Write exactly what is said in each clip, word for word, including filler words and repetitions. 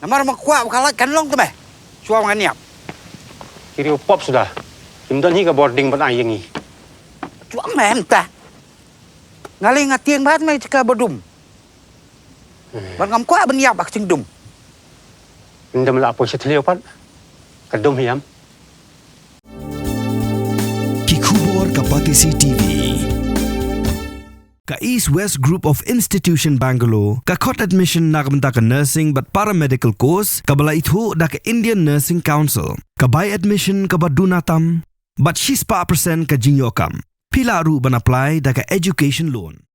Namar ma kwah ba ka lait kan long te me. Shuwa ngan ïap. Ki riew pop suda. Kim don hi ka bording ban ai ïa ngi. Shuwa me mynta. Nga lei nga tieng bad me jaka ba dum. Bad ngam kwah ban ïap bad ka jingdum. Ynda me la poi sha thliew pat. Ka dum hiam. Ki khubor ka Batesi T V. Ka East West Group of Institution Bangalore ka khot admission na ka bynta ka nursing bad paramedical course kaba la ithuh da ka Indian Nursing Council. Ka bai admission kaba duna tam bad shispah percent ka jingïoh kam. Phi lah ruh ban apply da ka education loan.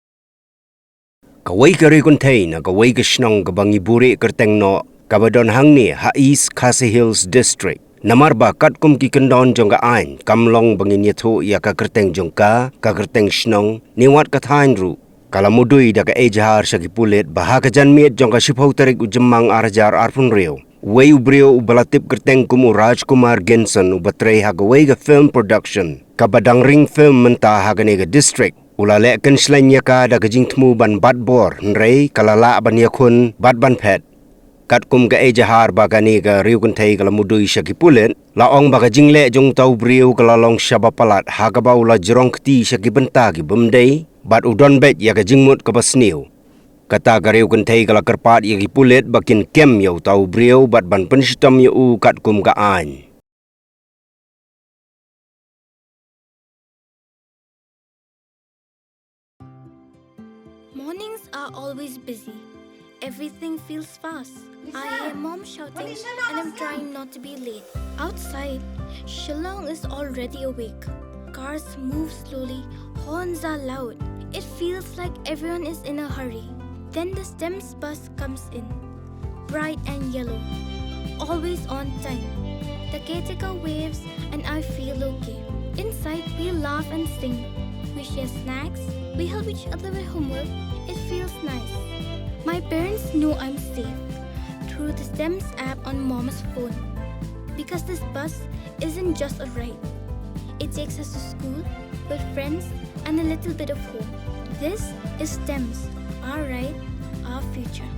Kawei ka riewkynthei na kawei ka shnong kaba ngi buhrieh kyrteng noh kaba don hangne ha East Khasi Hills District. Namar ba katkum ki kyndon jong ka aiñ kam long ba ngin ïathuh ïa ka kyrteng jong ka, ka kyrteng shnong, ne wat ka thaiñ ruh. Ka la mudui da ka ejahar sha ki pulit ba ha ka janmiet jong ka shiphew tarik u Jymmang ar hajar arphew hynriew, uwei u briew uba la tip kyrteng kum u Rajkumar Genson uba trei ha kawei ka film production kaba dang ring film mynta ha kane ka district, u la leh kynshleng ïa ka da ka jingthmu ban bat bor, hynrei ka la lah ban ïakhun bad ban phet. Katkum ka ejahar ba kane ka riewkynthei ka la mudui sha ki pulit, la ong ba ka jingleh jong uta u briew ka la long shaba palat ha kaba u la jrong kti sha ki bynta ki bym dei bad u don beit ïa ka jingmut kaba sniew. Kata ka riewkynthei ka la kyrpad ïa ki pulit ba kin kem ïa uta u briew bad ban pynshitom ïa u katkum ka aiñ. Mornings are always busy. Everything feels fast. I hear mom shouting and I'm trying not to be late. Outside, Shillong is already awake. Cars move slowly, horns are loud. It feels like everyone is in a hurry. Then the STEMS bus comes in, bright and yellow, always on time. The caretaker waves and I feel okay. Inside, we laugh and sing. We share snacks. We help each other with homework. It feels nice. My parents know I'm safe through the STEMS app on mom's phone. Because this bus isn't just a ride. It takes us to school, with friends, and a little bit of home. This is STEMS, our ride, our future.